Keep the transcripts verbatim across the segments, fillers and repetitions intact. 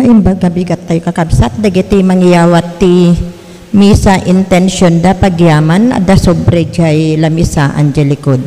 Imbag nga bigat tayo, kakabsat, dagiti mangiyawat ti misa, intention da pagyaman, adda sobre jay lamisa, Angelico.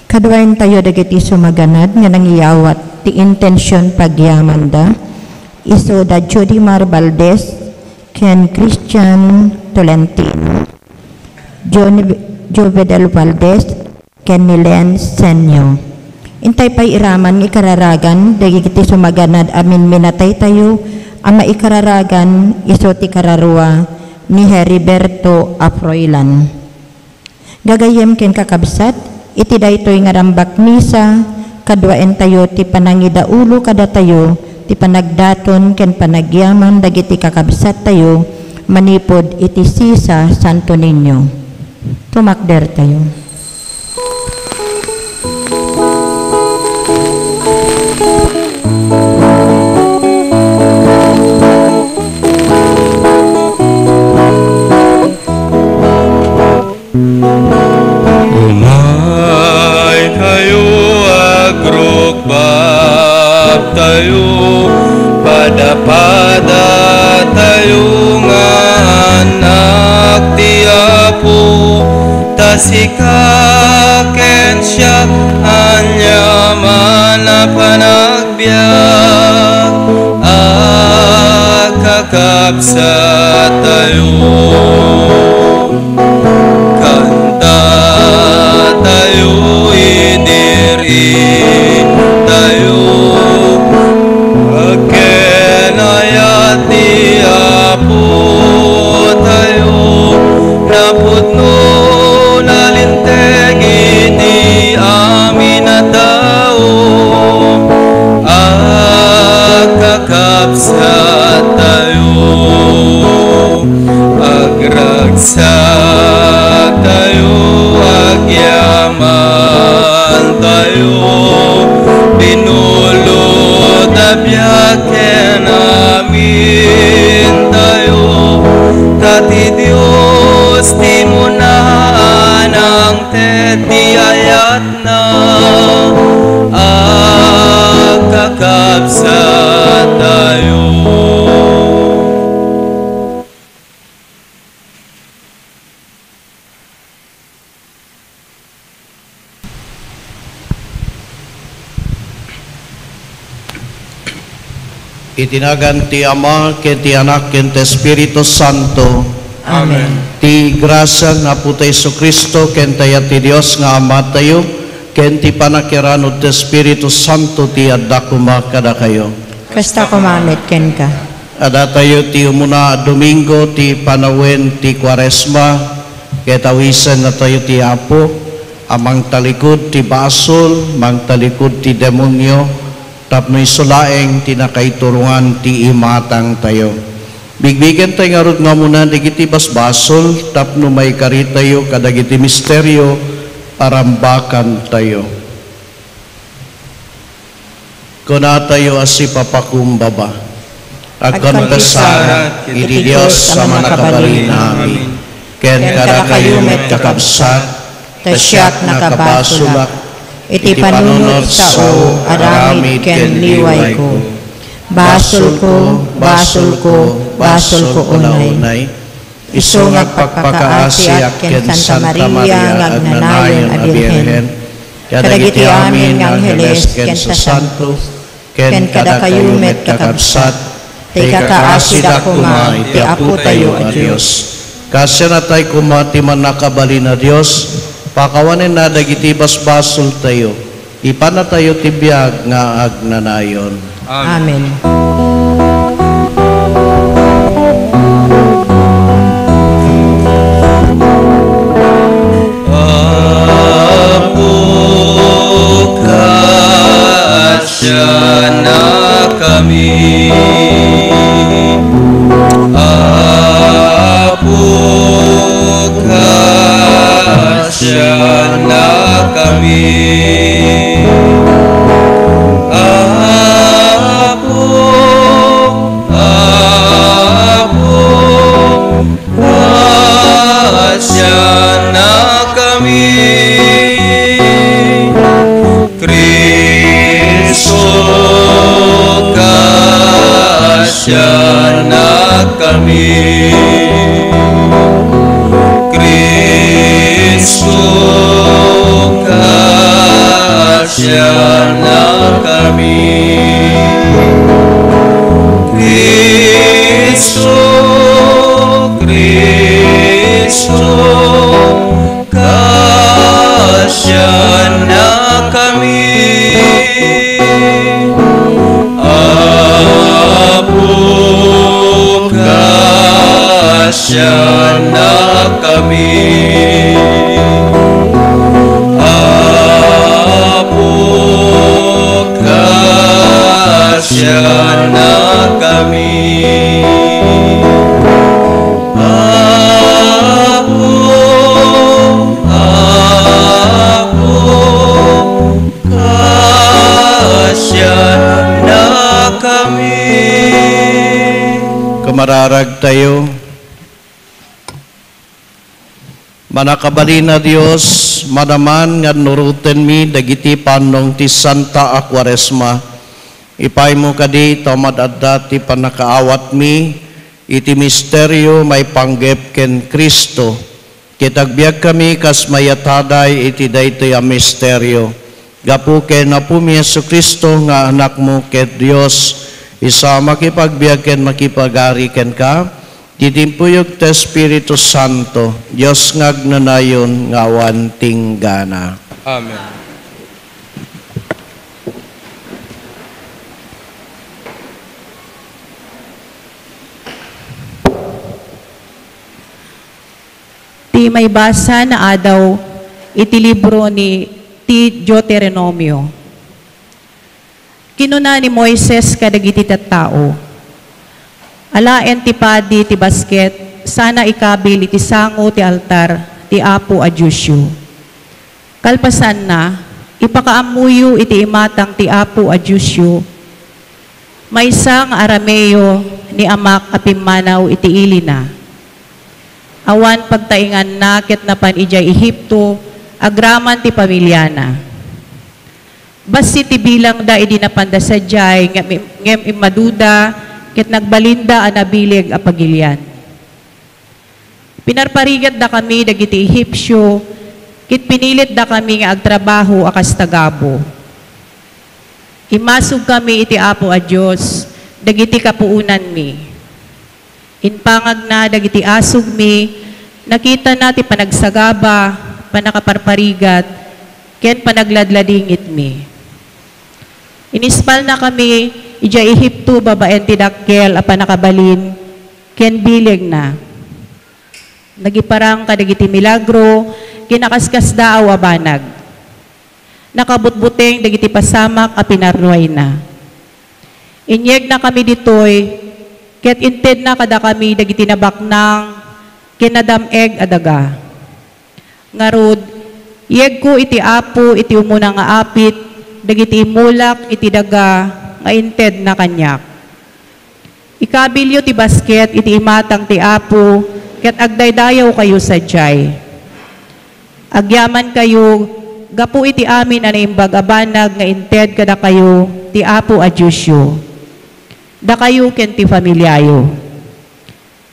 Kaduaentayo dagiti sumaganad nga nangiyawat ti intension pagyamanda, isu da Judimar Valdez ken Christian Tolentino, Jon-, Jovedel Valdez, ken ni Len Senyo. Intay pay iraman nga ikararagan dagiti sumaganad a minminataytayo a maikararagan isu ti kararua ni Heriberto a Froilan. Gagayyem ken kakabsat, iti daytoy nga rambak misa, kaduaentayo ti panangidaulo kadatayo ti panagdaton ken panagyaman dagiti kakabsattayo manipud iti Sisa Santo Niño. Tumakdertayo. Umaykayo, agrukbabtayo, padapadatayo nga annak ti Apo, ta sika ken siak aniaman a panag- biag a kakabsattayo. Kantatayo idi rittayo. Agkinayat ti Apotayo. Napudno, nalinteg iti amin a tao a kakabsattayo. Agragsaktayo, agyamantayo, binulot a biag ken amintayo, ta ti Dios ti umuna a nangted ti ayatna a kakabsattayo. Iti nagan ti Ama, ken ti Anak, ken ti Espiritu Santo. Amen. Ti grasia ni Apotayo Jesu-Cristo, ken ti ayat ti Dios nga Amatayo, ken ti pannakierano ti Espiritu Santo ti adda koma kadakayo. Kasta koma met kenka. Adda tayo ti umuna a Domingo ti panawen ti Kuaresma, ket awisennatayo ti Apo a mangtalikod ti basol, mangtalikod ti demonio, tapno isu laeng ti nakaiturongan ti imatangtayo. Bigbigentayo ngarud nga umuna dagiti basbasol tapno maikaritayo kadagiti misterio a rambakantayo. Kunatayo a sipapakumbaba, agkonfesar iti Dios a Mannakabalin amin, ken kadakayo met, kakabsat, ta siak nakabasolak iti panunot sao, aramid ken liwayko. Basolko, basolko, basolko unay. Isu nga agpakpakaasiak ken Santa Maria nga agnanayon a Birhen, kadagiti amin nga angheles ken sasanto, ken kadakayo met, kakabsat, ta ikakaasida koma iti Apotayo a Dios. Kaasianatayo koma ti Mannakabalin a Dios, pakawanenna dagiti basbasoltayo. Ipannatayo ti biag nga agnanayon. Amen. Amen. Apo, kaasianakami. Apo, kaasianakami. Apo, Apo, kaasianakami. Cristo, kaasianakami. Cristo, Kasiannakami, Cristo, Cristo, kasiannakami. Apo, kasiannakami. Apo, kasiannakami. Apo, Apo, kasiannakami. Kumararagtayo. Mannakabalin a Dios, manaman nga annurotenmi dagiti pannong ti Santa a Kuaresma. Ipaymo kadi ta mad-adda ti pannakaawatmi iti misterio maipanggep ken Cristo. Ket agbiagkami kas mayataday iti daytoy a misterio. Gapu ken Apomi Jesu-Cristo nga Anakmo ket Dios, isu a makipagbiag ken makipagari kenka, iti timpuyog ti Espiritu Santo, Dios nga agnanayon nga awan tinggana. Amen. Ti maibasa nga adaw iti libro ni ti Deuteronomio. Kinuna ni Moises kadagiti tattao, "Alaen ti padi ti basket sana ikabil iti sango ti altar ti Apo a Diosyo. Kalpasanna, ipakaammoyo iti imatang ti Apo a Diosyo, maysa nga arameo ni amak a pimmanaw iti ilina. Awan pagtainganna ket napan idiay Egipto agraman ti pamiliana. Bassit ti bilangda idi napanda sadiay, ngem, ngem immaduda ket nagbalinda a nabileg a pagilian. Pinarparigatdakami dagiti Egipsio, ket pinilitdakami nga agtrabaho a kas tagabu. Immasugkami iti Apo a Dios dagiti kapuonanmi. Impangagna dagiti asugmi, nakitana ti panagsagaba, pannakaparparigat, ken panagladladingitmi. Inispalnakami idiay Egipto babaen ti dakkel a pannakabalin ken bilegna. Nagiparang kadagiti milagro, kinakaskasdaaw a banag. Nakabutbuteng dagiti pasamak a pinarnuayna. Inyegnakami ditoy, ket intedna kadakami dagiti nabaknang ken nadam-eg a daga. Ngarud, yegko iti Apo iti umuna nga apit dagiti immulak iti daga nga intedna kaniak. Ikabilyo ti basket iti imatang ti Apo, ket agdaydayawkayo sadiay. Agyamankayo gapu iti amin a naimbag a banag nga inted kadakayo ti Apo a Diosyo, dakayo ken ti familiayo.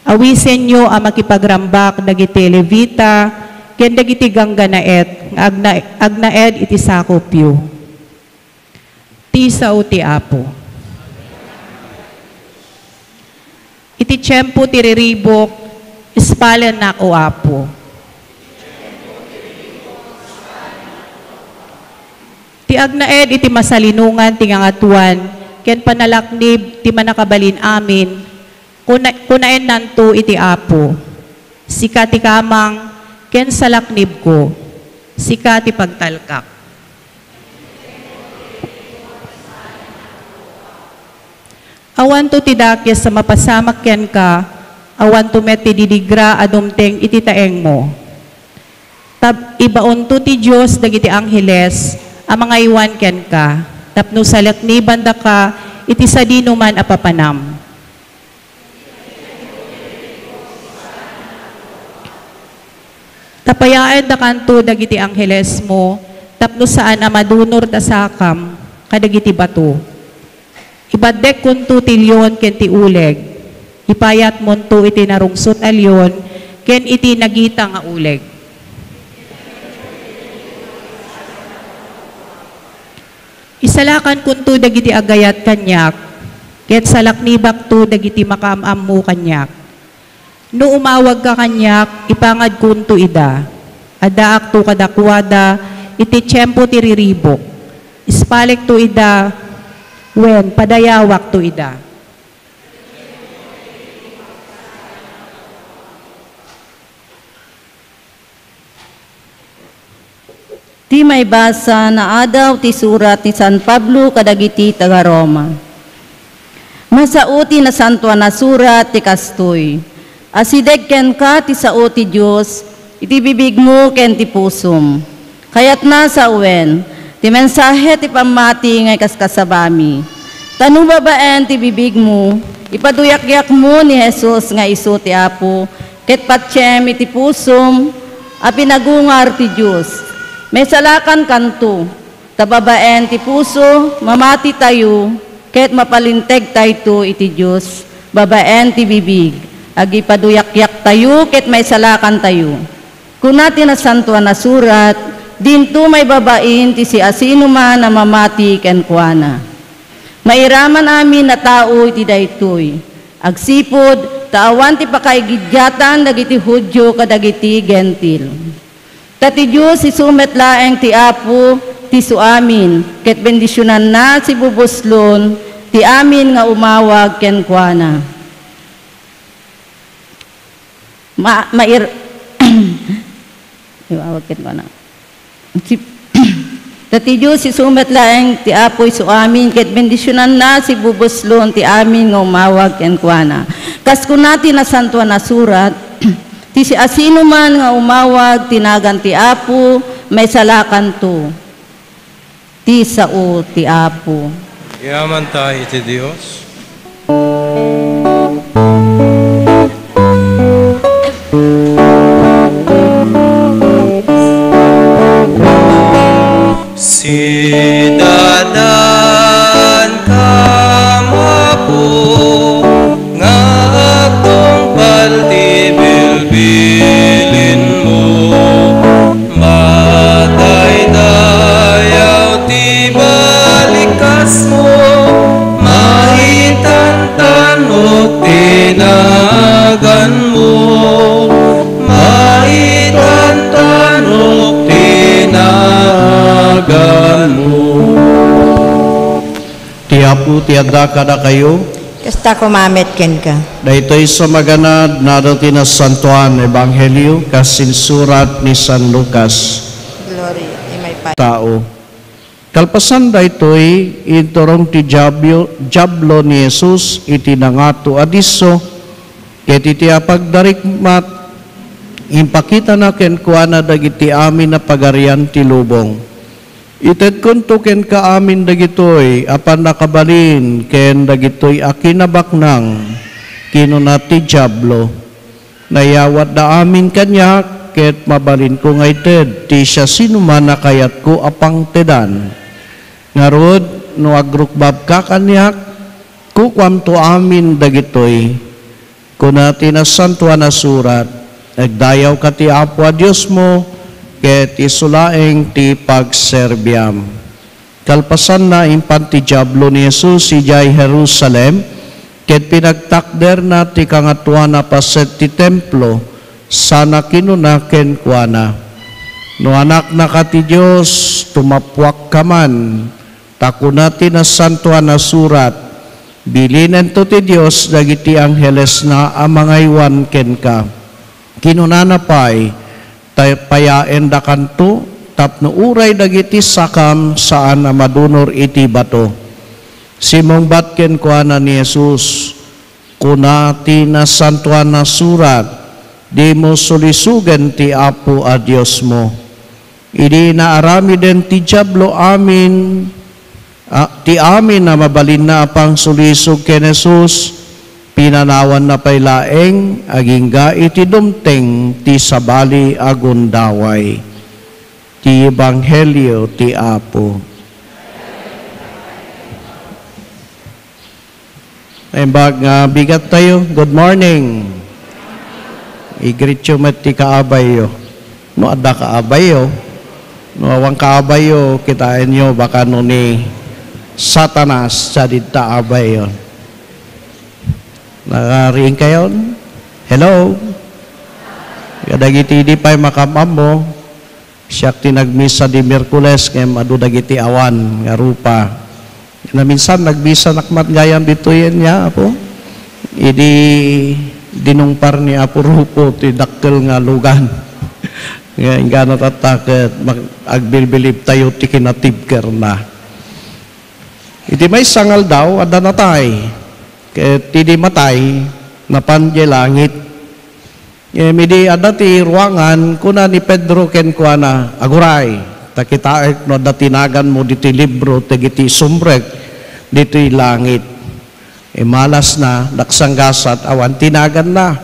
Awisenyo a makipagrambak dagiti Levita ken dagiti ganggannaet nga agna-, agnaed iti sakopyo. Ti sao ti Apo. Iti tiempo ti riribuk, ispalennak, O Apo. Ti agnaed iti masalinongan ti ngangatoan ken panalaknib ti Mannakabalin-amin, kuna-, kunaennanto iti Apo, "Sika ti kamang ken salaknibko, sika ti pagtalkak." Awanto ti dakes a mapasamak kenka, awanto met ti didigra a dumteng iti taengmo. Tab-, ibaonto ti Dios dagiti angheles a mangaywan kenka, tapno salaknibandaka iti sadinoman a papanam. Tapayaendakanto dagiti anghelesmo tapno saan a madunor ta sakam kadagiti bato. Ibaddekkonto ti leon ken ti uleg. Ipayatmonto iti narungsot a leon ken iti nagita nga uleg. Isalakankonto dagiti agayat kaniak, ket salaknibakto dagiti makaam-ammo kaniak. No umawagka kaniak, ipangadkonto ida. Addaakto kadakuada iti tiempo ti riribuk. Ispalekto ida, wen, padayawakto ida. Ti maibasa naadaw ti surat ni San Pablo kadagiti taga-Roma. Masao ti Nasantoan a Surat ti kastoy, "Asideg kenka ti sao ti Dios iti bibigmo ken ti pusom." Kayatna sawen ti mensahe ti pammati nga ikaskasabami. Ta no babaen ti bibigmo, ipaduyakyakmo ni Jesus nga isu ti Apo, ket patiem iti pusom a pinagungar ti Dios. Maisalakankanto, ta babaen ti puso, mamatitayo, ket mapalintegtayto iti Dios. Babaen ti bibig, agipaduyakyaktayo ket maisalakantayo. Kuna ti Nasantoan a Surat, "Dinto maibabain ti siasinoman a mamati kenkuana." Mairaman amin a tao iti daytoy, agsipud ta awan ti pakaigidiatan dagiti Judio kadagiti Gentil. Ta ti Dios isu met laeng ti Apo ti isuamin, ket bendisionanna ti bubuslon ti amin nga umawag kenkuana. Ma-, mair-, Iwawag kenkuana. Si-, ta ti Dios isu met laeng ti Apo isuamin, ket bendisionanna ti bubuslon ti amin nga umawag kenkuana. Kas kuna ti Nasantoan a Surat, "Ti siasinoman nga umawag ti nagan ti Apo, maisalakanto." Ti sao ti Apo. Yaman ta iti Dios. Sidadan ka, Apo, nga agtungpal ti bilbilinmo. Mataydayaw ti balikasmo, maitantanok ti naganmo. Maitantanok ti naganmo. Ti Apo ti adda kadakayo. Kasta koma met kenka. Daytoy sa maganad, nada ti Nasantoan Ebanghelio kas insurat ni San Lucas. Gloria, imay pa. Tao. Kalpasan daytoy, inturong ti Diabio-, Diablo ni Jesus iti nangato a disso, ket iti apagdarikmat, impakitana kenkuana dagiti amin a pagarian ti lubong. Itedkonto kenka amin dagitoy a pannakabalin ken dagitoy a kinabaknang, kinuna ti Diablo. Nayawatda amin kaniak, ket mabalinko nga ited ti siasinoman a kayatko a pangtedan. Ngarud, no agrukbabka kaniak, kukuamto amin dagitoy. Kuna ti Nasantoan a Surat, "Agdayawka ti Apo a Diosmo, ket isu laeng ti pagserbiam." Kalpasanna, impan ti Diablo ni Jesus idiay Jerusalem, ket pinagtakderna ti Kangatoan a Paset ti Templo, sana kinuna kenkuana, "No Anaknaka ti Dios, tumappuakka man, ta kuna ti Nasantoan a Surat, 'Bilinento ti Dios dagiti anghelesna a mangaywan kenka.'" Kinunana pay, "Ta payaendakanto tapno uray dagiti sakam saan a madunor iti bato." Simmungbat kenkuana ni Jesus, "Kuna ti Nasantoan a Surat, 'Dimo sulisogen ti Apo a Diosmo.'" Idi naaramiden ti Diablo amin, a, ti amin a mabalinna a pangsulisog ken Jesus, pinanawanna pay laeng agingga iti dumteng ti sabali a gundaway. Ti Ebanghelio ti Apo. Naimbag nga bigat tayo. Good morning. I-greet yo met ti kaabayyo. No adda kaabayyo. No awan kaabayyo, kitaenyo, baka no ni Satanas, sa dita abayon. Nakariing kayon? Hello? Kadagiti di pay makam-ammo, siak ti nagmisa di Miyerkules, ngem adu dagiti awan nga rupa. Naminsan, nagmisanak met gayam ditoyen nga, Apo. Idi dinungpar ni Apo Rufo ti dakkel nga lugan. Nga inggana tatta ket mag-, agbilbilib tayo ti kinatibkerna. Iti maysa nga aldaw, adda natay. Ket idi matay, napan diay langit. Ngem idi adda ti ruangan, kuna ni Pedro kenkuana, "Aguray, ta kitaek no adda ti naganmo ditoy libro dagiti sumrek ditoy langit." Imalasna, nagsanggasat, awan ti naganna.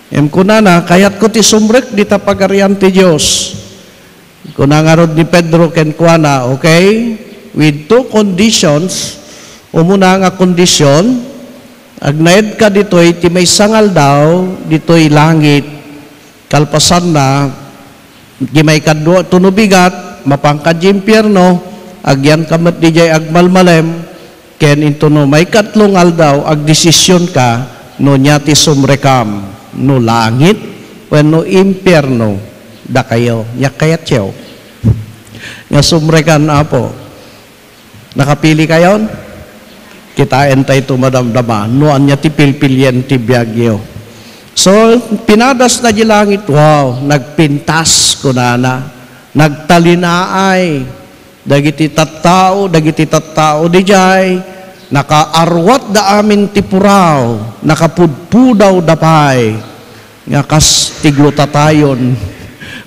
Ngem kunana, "Kayatko ti sumrek dita Pagarian ti Dios." Kuna ngarud ni Pedro kenkuana, "Okay, with two conditions." Umuna nga kondisyon, agnaedka ditoy ti maysa nga aldaw ditoy langit. Kalpasanna, di maikadua, to no bigat, mapanka di impierno, agyanka met didiay agmalmalem, ken intono maikatlo nga aldaw, agdesisionka no nia ti sumrekam, no langit wenno impierno. Dakayo, nia kayatyo nga sumrekan, Apo? Nakapili kayon? Kitaen tayo madamdama no ania ti pilpilien ti biagyo. So, pinadasna di langit, wow, nagpintas, kunana, nagtalinaay. Dagiti tattao, dagiti tattao didiay, nakaarwatda amin ti puraw, nakapudpudawda pay nga kas ti glutatayon.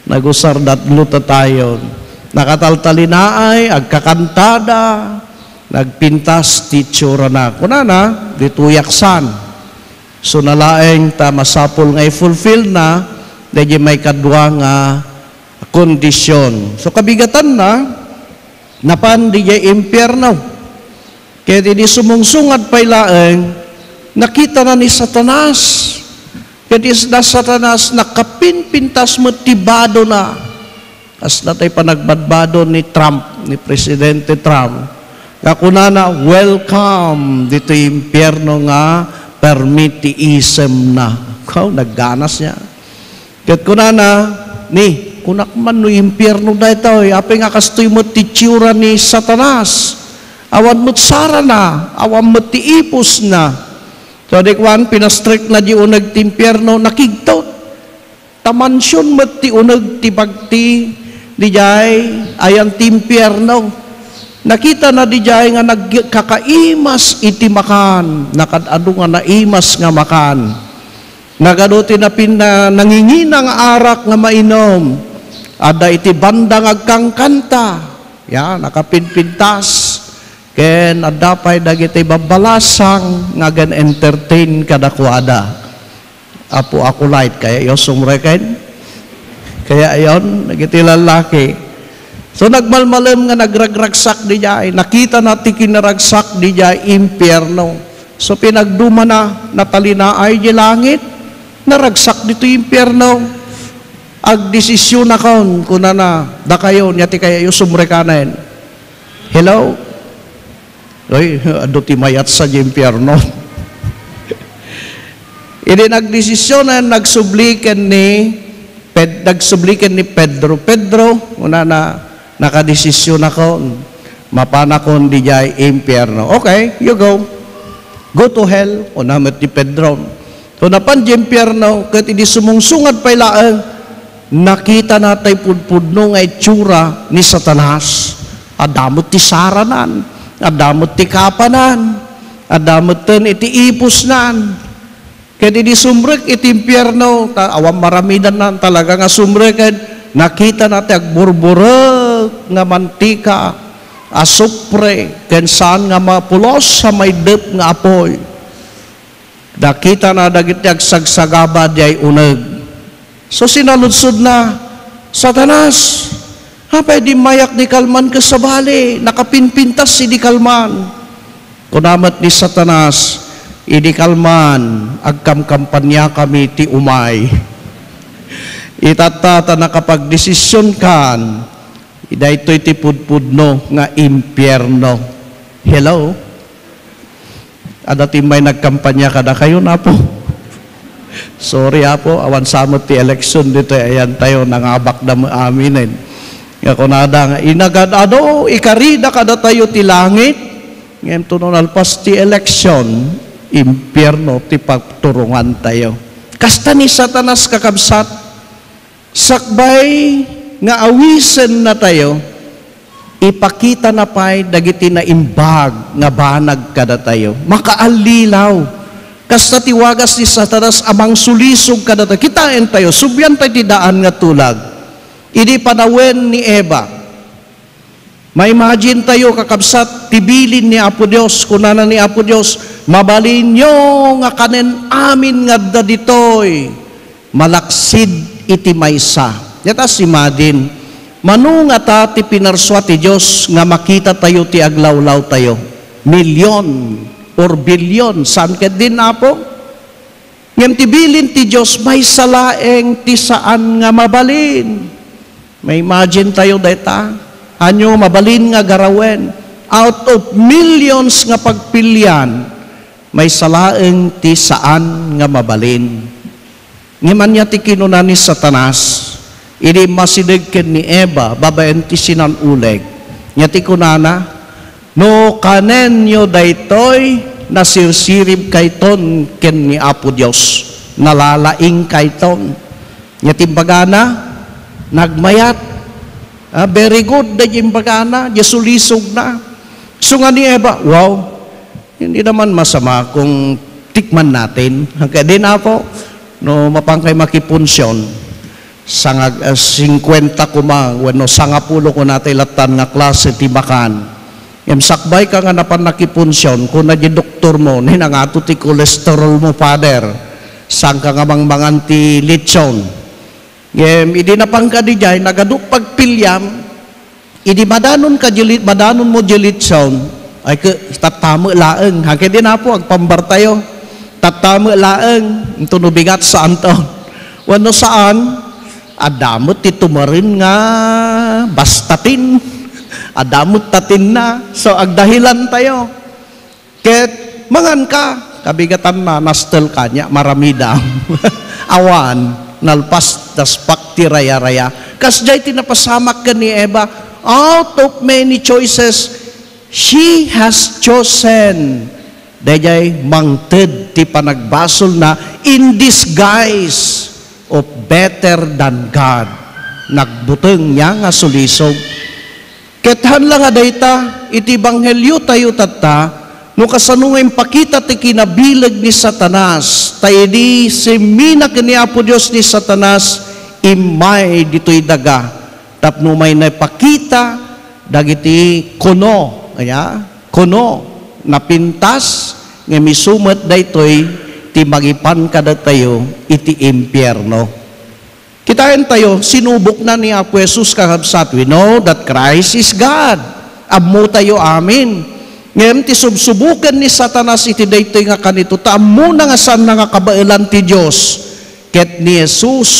Nagusarda glutathione. Nakataltalinaay, agkakantada, nagpintas ti itsurana. Kunana, ditoyak san. So, nalaeng ta masapul nga i-fulfillna, daydi maikadua nga kondisyon. So, kabigatanna, napan didiay impierno. Ket idi sumungsungad pay laeng, nakitana ni Satanas. Ket isna Satanas, nakapinpintas met ti badona. Kasla tay panagbadbado ni Trump, ni Presidente Trump. Nga kunana, "Welcome ditoy impierno nga permi ti isemna." Kaw, nagganas nia. Ket kunana, "Ni, kunak man no impierno daytoy, apay nga kastoy met ti itsura ni Satanas? Awan met sarana, awan met ti ipusna." So, di kuan, pinastrikna di uneg ti impierno, nakigtot. Ta mansion met ti uneg ti bagti, didiay, ayan ti impierno. Nakitana didiay nga nagkakaimas iti makan, nakad-adu nga naimas nga makan. Nagadu ti napin-, na-, nangingina nga arak nga mainum. Adda iti banda nga agkankanta. Ya, nakapinpintas. Ken adda pay dagiti babbalasang nga agen-entertain kadakuada. Apo Akulite, kaya yo sumreken? Kaya yon, dagiti lallaki. So, nagmalmalem nga nagragragsak didiay. Nakitana ti kinaragsak didiay impierno. So, pinagdumana, natalinaay di langit, naragsak ditoy impierno. Agdesisionakon, kunana, dakayo, nia ti kayayo sumrekanen. Hello? Oy, adu ti mayat sa di impierno. Idi nagdesisionen, nagsubli ken ni Ped-, nagsubli ken ni Pedro, "Pedro," kunana, "nakadesisionakon. Mapanakon didiay impierno." "Okay, you go. Go to hell," kuna met ni Pedro. So, napan di impierno, ket idi sumungsungad pay laeng, nakitana tay pudpudno nga itsura ni Satanas. Adda met ti saranan, adda met ti kapanan, adda metten iti ipusnan. Ket idi sumrek iti impierno, ta awan maramidanna, talaga nga sumrek, ket nakitana ti agburburek nga mantika, asupre, ken saan nga mapulos a maiddep nga apuy. Nakitana dagiti agsagsagaba diay uneg. So, sinaludsodna, "Satanas, apay dimmayak di kalman ket sabali, nakapinpintas idi kalman?" Kuna met ni Satanas, "Idi kalman, agkamkampaniakami ti umay." Itatta ta nakapagdesisionkan, daytoy ti pudpudno nga impierno. Hello? Adda ti may nagkampanya kadakayo, Apo? Sorry, Apo, awan sa met ti election ditoy ayantayo, nangabakda met aminen. Nga kunada nga, inagad-adu, ikarida kadatayo ti langit, ngem no nalpas ti election, impierno ti pagturongantayo. Kasta ni Satanas, kakabsat, sakbay nga awisennatayo, ipakitana pay dagiti naimbag nga banag kadatayo. Makaallilaw. Kasta ti wagas ni Satanas a mangsulisog kadatayo. Kitaentayo, subliantayo ti daan nga tulag. Idi panawen ni Eva, ma-imagine tayo, kakabsat, ti bilin ni Apo Dios. Kunana ni Apo Dios, "Mabalinyo nga kanen amin nga adda ditoy, malaksid iti maysa." Let us imagine, mano ngata ti pinarsua ti Dios nga makita tayo ti aglawlaw tayo? Milyon or bilyon, saan ketdin, Apo? Ngem ti bilin ti Dios, maysa laeng ti saan nga mabalin. Ma-imagine tayo dayta. Ania mabalin nga garawen? Out of millions nga pagpilian, maysa laeng ti saan nga mabalin. Ngem ania ti kinuna ni Satanas idi immasideg ken ni Eva babaen ti sinan-uleg? Ania ti kunana? "No kanenyo daytoy, nasirsiribkayton ken ni Apo Dios. Nalalaingkayton." Ania ti imbagana? Nagmayat. Ah, very good, daydi imbagana, diay sulisogna. Isu nga ni Eva, "Wow, hindi naman masama kung tikman natin." Kaya din, Apo, no mapankay makipunsyon, sangag-, ah, singkwenta koma, wenno sangapulo, kunatay lattan nga klase ti makan. Ngem sakbay ka nga napan nakipunsyon, kuna di doktor mo, "Ni, nangato ti cholesterol mo, Father. Saanka nga mangmangan ti litson." Ngem idi napanka diay, nagadu pagpiliam, idi madanonka di li-, madanonmo di litson, ay ke-, tattame laeng. Haanka din, Apo, agpambartayo. Tattame laeng, intono bigat, saanton. Wenno saan, adda met ti tumaren nga bastatin. Adda met tatinna. So, agdahilantayo. Ket manganka, kabigatanna, nastelka, nia maramidam. Awan, nalpas, daspak ti rayaraya. Kasdiay ti napasamak ken ni Eva, out of many choices, she has chosen. Daydiay mangted ti panagbasolna in disguise of better than God. Nagbuteng nia nga sulisog. Ket haan la nga dayta, iti ebangheliotayo tatta, no kasano nga impakita ti kinabileg ni Satanas, ta idi simmina ken ni Apo Dios ni Satanas, immay ditoy daga, tapno umay naipakita dagiti kuno, aya, kuno, napintas, ngem isu met daytoy ti mangipan kadatayo iti impierno. Kitaentayo, sinubokna ni Apo Jesus, kakabsat. We know that Christ is God. Ammotayo amin. Ngem ti subsuboken ni Satanas iti daytoy nga kanito, ta ammona nga saanna nga kabaelan ti Dios. Ket ni Jesus,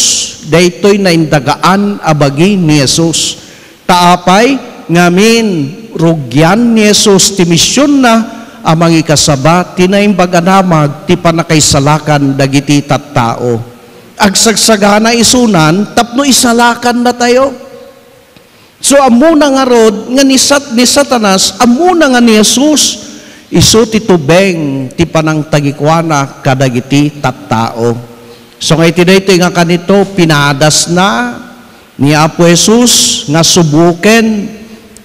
daytoy naindagaan a bagi ni Jesus. Ta apay ngamin, rugian ni Jesus ti misionna a mangikasaba ti Naimbag a Damag ti pannakaisalakan dagiti tattao. Agsagsagana isunan tapno isalakannatayo. So, ammona ngarud nga ni Sat-, ni Satanas, ammona nga ni Jesus, isu ti tubeng ti panangtagikuana kadagiti tattao. So, nga iti daytoy nga kanito, pinadasna ni Apo Jesus nga suboken,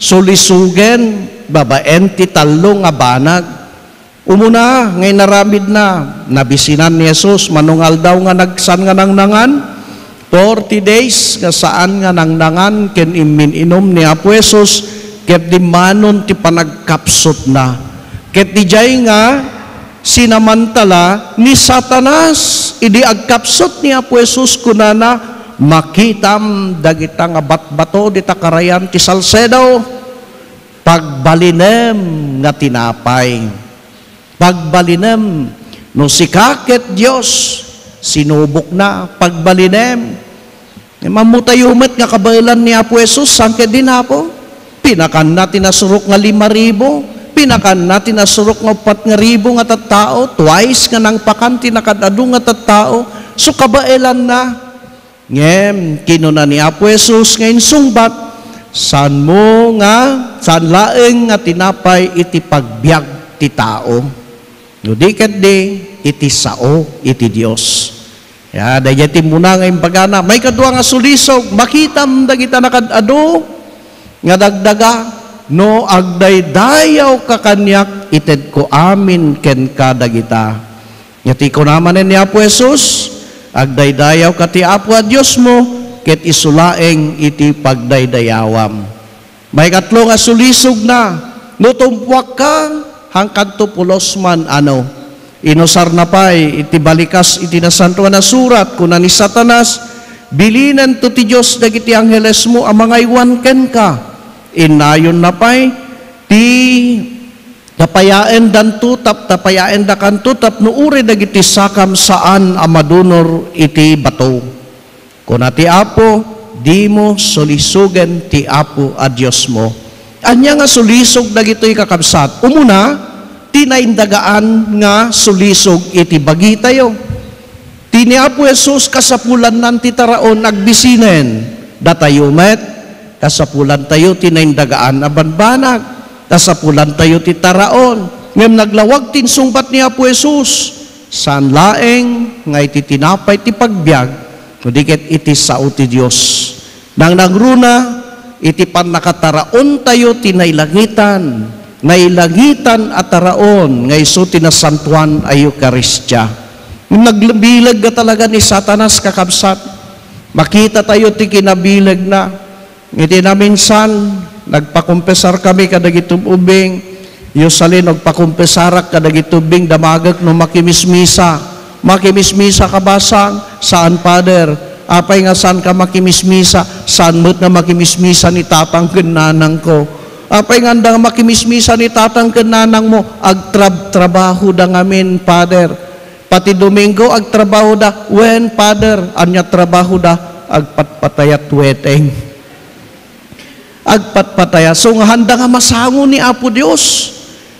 sulisogen, babaen ti tallo nga banag. Umuna nga inaramidna, nabisinan ni Jesus, mano nga aldaw nga nagsan nga nangnangan, forty days nga saan nga nangnangan ken immin-inum ni Apo Jesus, ket dimmanon ti panagkapsutna. Ket didiay nga sinamantala ni Satanas, idi agkapsut ni Apo Jesus, kunana, "Makitam dagita nga batbato dita karayan ti Salcedo, pagbalinem nga tinapay." Pagbalinem, no sika ket Dios, sinubokna, pagbalinem. Ammotayo met nga kabaelan ni Apo Jesus, saan ketdin, Apo? Pinakanna ti nasurok nga lima ribu, Pinakanna ti nasurok nga uppat nga ribu nga tattao, twice nga nangpakan ti nakaad-adu nga tattao, so kabaelanna. Ngem kinuna ni Apo Jesus nga insungbat, "Saanmo nga, saan laeng nga tinapay iti pagbiag ti tao, no di ketdi iti sao iti Dios." Ya, daydiay timmuna nga imbagana. Maikadua nga sulisog, makitam dagita nakaad-adu nga dagdaga, "No agdaydayawka kaniak, itedko amin kenka dagita." Iti kuna manen ni Apo Jesus, "Agdaydayawka ti Apo a Diosmo, ket isu laeng iti pagdaydayawam." Maikatlo nga sulisogna, "No tumpuakka, haankanto pulos man, ano?" Inusarna pay iti balikas iti Nasantoan a Surat, kuna ni Satanas, "Bilinento ti Dios dagiti anghelesmo a mangaywan kenka." Innayonna pay ti tapayaendanto tap-, tapayaendakanto tapno uray dagiti sakam saan a madunor iti bato. Kuna ti Apo, "Dimo sulisogen ti Apo a Diosmo." Ania nga sulisog dagitoy, kakabsat? Umuna, ti naindagaan nga sulisog iti bagitayo. Ti ni Apo Jesus, kasapulannan ti taraon agbisinen. Datayo met, kasapulantayo ti naindagaan a banbanag. Kasapulantayo ti taraon. Ngem naglawag ti insungbat ni Apo Jesus, "Saan laeng nga iti tinapay ti pagbiag, no di ket iti sao ti Dios." Nangnangruna iti pannakataraontayo ti nailangitan, nailangitan a taraon nga isu ti nasantoan a Eukaristia. Nagbileg nga talaga ni Satanas, kakabsat. Makitatayo ti kinabilegna. Iti naminsan, nagpakompesar kami kadagiti ubbing, "Yosalin, agpakompesarak kadagiti ubbing, damagek no makimismisa." "Makimismisa ka, basang?" "Saan, Pader." "Apay nga saan ka makimismisa?" "Saan met nga makimismisa ni tatang ken nanangko." "Apay nga anda nga makimismisa ni tatang ken nanangmo?" "Agtrab-trabahoda ngamin, Pader." "Pati Domingo, agtrabahoda?" "Wen, Pader." "Ania trabahoda?" "Agpatpatayat weteng." Agpatpatayat. So nga, handa nga masango ni Apo Dios.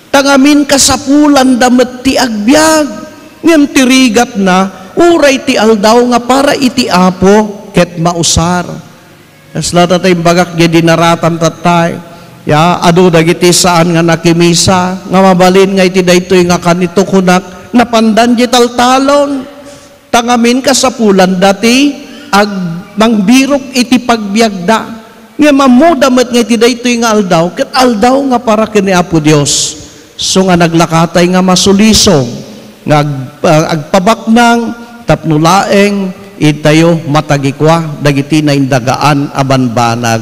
Ta ngamin, kasapulanda met ti agbiag. Ngem ti rigatna, uray ti aldaw nga para iti Apo, ket mausar. Kasla ta ti imbagak diay dinaratan tattay. Ya, adu dagiti saan nga nakimisa, nga mabalin nga iti daytoy nga kanito kunak, napandan diay taltalon. Ta ngamin, kasapulanda ti ag-, mangbirok iti pagbiagda. Ngem ammoda met nga iti daytoy nga aldaw, ket aldaw nga para ken ni Apo Dios. So nga naglakatay nga masulisog, nga ag-, ah, agpabaknang, tapno laeng itayo matagikua dagiti naindagaan a banbanag.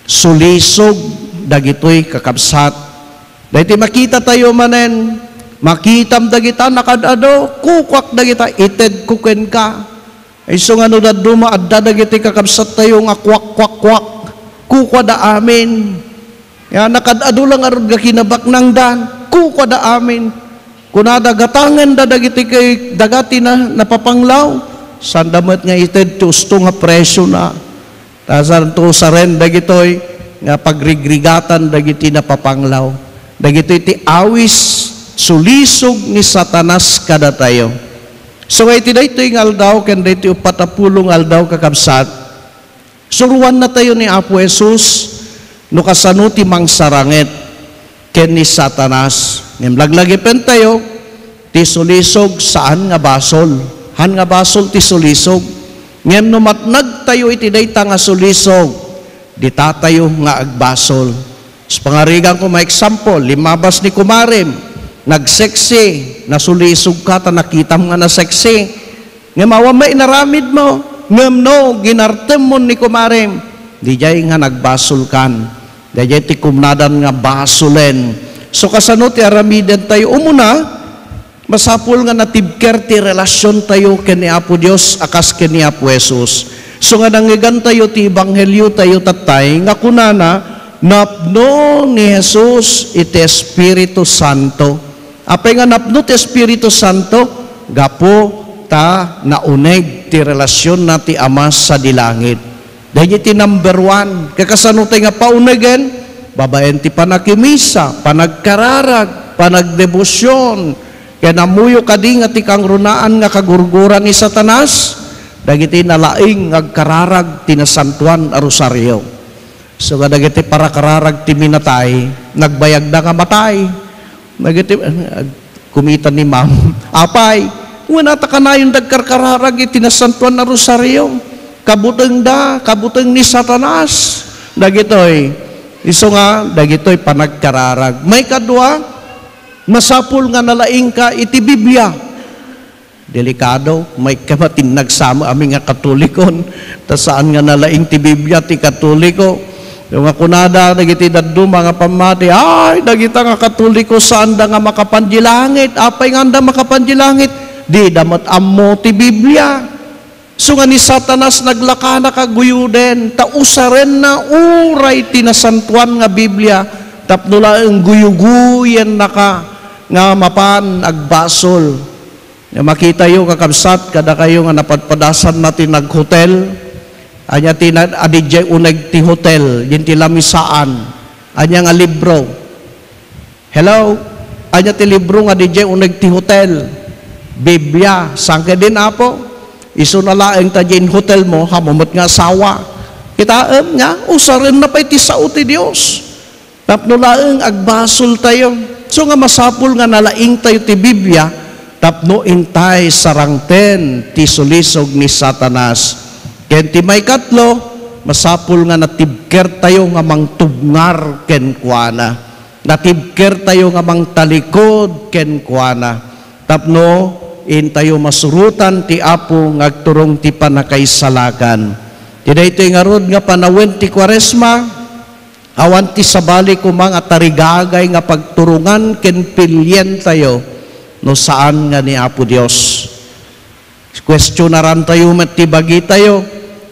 Sulisog dagitoy, kakabsat. Daytoy makitatayo manen, makitam dagita nakaad-adu, kukuak dagita, "Itedko kenka." Isu nga no dadduma, adda dagiti kakabsattayo nga kuak, kuak, kuak. Kukuada amin. Ya, nakaad-adu la ngarud nga kinabaknangdan, kukuada amin. Kunada, gatangenda dagiti kay-, daga ti na-, napapanglaw. Sanda met nga ited ti usto nga presiona. Ta santo usaren dagitoy nga pagrigrigatan dagiti napapanglaw. Dagitoy ti awis, sulisog ni Satanas kadatayo. So, iti daytoy nga aldaw ken daytoy uppat a pulo nga aldaw, kakabsat, suruannatayo ni Apo Jesus no kasano ti mangsaranget ken ni Satanas. Ngem laglagipentayo, ti sulisog saan nga basol. Han nga basol ti sulisog. Ngem no matnagtayo iti dayta nga sulisog, ditatayo nga agbasol. So, pangariganko, maexample, limmabas ni kumarem, nagseksi, nasulisogka ta nakitam nga naseksi. Ngem awan met inaramidmo, ngem no ginartemmon ni kumarem, diay nga nagbasolkan. Diay ti kumnadan nga basolen. So, kasano ti aramidentayo? Umuna, masapul nga natibker ti relasiontayo ken ni Apo Dios a kas ken ni Apo Jesus. So nga nangngegantayo ti ebangheliotayo tattay nga kunana, napno ni Jesus iti Espiritu Santo. Apay nga napno ti Espiritu Santo? Gapu ta nauneg ti relasionna ti Ama sadi langit. Daydi ti number one. Kakasano tay nga paunegen? Babaen ti panakimisa, panagkararag, panagdebosion, ken ammoyo kadi nga ti kangrunaan nga kagurgura ni Satanas, dagiti nalaing nga agkararag ti nasantoan a rosario. So nga dagiti parakararag ti minatay, nagbayagda nga matay. Dagiti, ag-, kumita ni ma'am, "Apay, kunata kanayon dagkarkararag iti nasantoan a rosario." Kabutengda, kabuteng ni Satanas. Dagitoy, isu nga, dagitoy panagkararag. Maikadua, masapul nga nalaingka iti Biblia. Delikado, maikka matin nagsama ami nga Katolikon, ta saan nga nalaing ti Biblia ti Katoliko. Yung nga kunada, dagiti dadduma nga pammati, "Ay, dagita nga Katoliko, saanda nga makapan di langit. Apay nga anda makapan di langit? Dida met ammo ti Biblia." So nga ni Satanas naglakana kaguyuden, ta usarenna uray ti nasantoan nga Biblia, tapno laeng guyuguyennaka nga mapan agbasol. Nga makitayo, kakabsat, kadakayo nga napadpadasanna ti naghotel. Ania ti na-, adidiay uneg ti hotel, din ti lamisaan. Ania nga libro? Hello? Ania ti libro nga didiay uneg ti hotel? Biblia. Saan kadin, Apo? Isu na laeng ta diay hotel mo, hamu met nga asawa. Kitaem nga, usarenna pay ti sao ti Dios. Tapno laeng agbasoltayo. So nga masapul nga nalaingtayo ti Biblia tapno intay sarangten ti sulisog ni Satanas. Ken ti maikatlo, masapul nga natibkertayo nga mangtubngar kenkuana. Natibkertayo nga mangtalikod kenkuana. Tapno intayo masurotan ti Apo nga agturong ti pannakaisalakan. Ti daytoy ngarud nga panawen ti Kuaresma, awan ti sabali koma nga tarigagay nga pagturongan ken pilientayo no saan nga ni Apo Dios. Kuestionarantayo met ti bagitayo.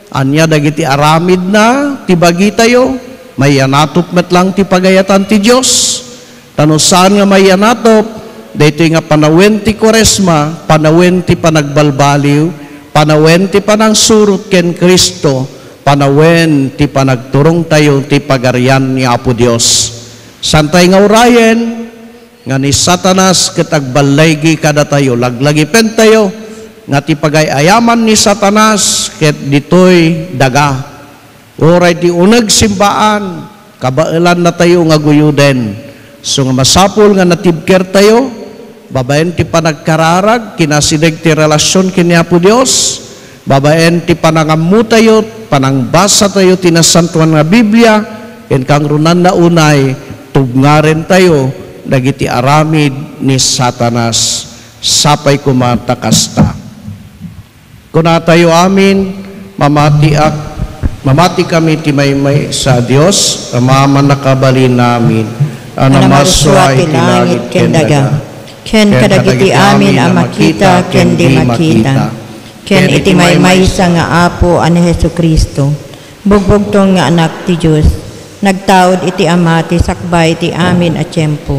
Ania dagiti aramidna ti bagitayo? Mayanatop met lang ti pagayatan ti Dios. Ta no saan nga mayanatop, daytoy nga panawen ti Kuaresma, panawen ti panagbalbaliw, panawen ti panangsurot ken Cristo, panawen ti panagturongtayo ti Pagarian ni Apo Dios. Saantay nga urayen nga ni Satanas ket agballaygi kadatayo, laglagipentayo nga ti pagay-ayaman ni Satanas ket ditoy daga. Uray ti uneg simbaan, kabaelannatayo nga guyuden. So nga masapul nga natibkertayo, babaen ti panagkararag, kinasideg ti relasion ken ni Apo Dios, babaen ti panangammotayo, panangbasatayo ti Nasantoan nga Biblia, ken kangrunanna unay, tubngarentayo dagiti aramid ni Satanas. Sapay koma ta kasta. Kunatayo amin, mamatiak, mamatikami ti maymaysa a Dios, Ama a mannakabalin amin, a namarsua iti langit ken daga, ken kadagiti amin a makita ken di makita, ken iti maymaysa nga Apo a ni Jesu-Cristo, bugbugtong nga Anak ti Dios, nagtaud iti Ama ti sakbay ti amin a tiempo.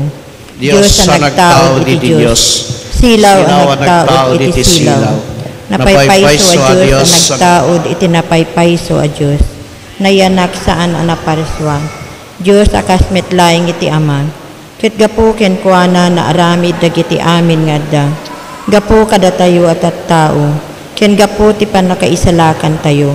Dios a nagtaud iti Dios. Silaw a nagtaud iti silaw. Napaypayso a Dios a nagtaud iti napaypayso a Dios. Nayanak saan a naparsua. Dios a kas met laeng iti Ama. Ket gapu kenkuana naaramid dagiti amin nga adda. Gapu kadatayo a tattao. Ken gapu ti pannakaisalakantayo,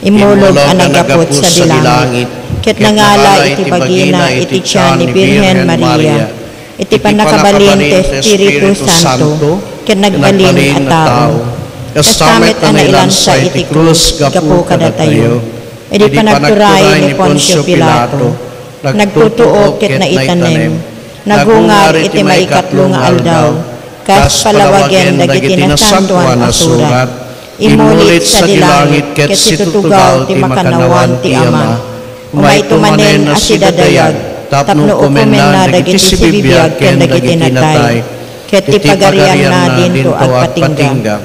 immulog a naggapu sadi langit, ket nangala iti bagina iti tian ni Birhen Maria, iti pannakabalin ti Espiritu Santo, ket nagbalin a tao. Kasta met a nailansa iti krus gapu kadatayo. Idi panagturay ni Poncio Pilato, nagtutuok ket naitanem. Nagungar iti maikatlo nga aldaw, kas palawagen dagiti nasantoan a surat. Immulit sadi langit ket situtugaw ti makannawan ti Ama. Umayto manen a sidadayag tapno ukomenna dagiti sibibiag ken dagiti natay, ket ti pagarianna dinto agpatingga.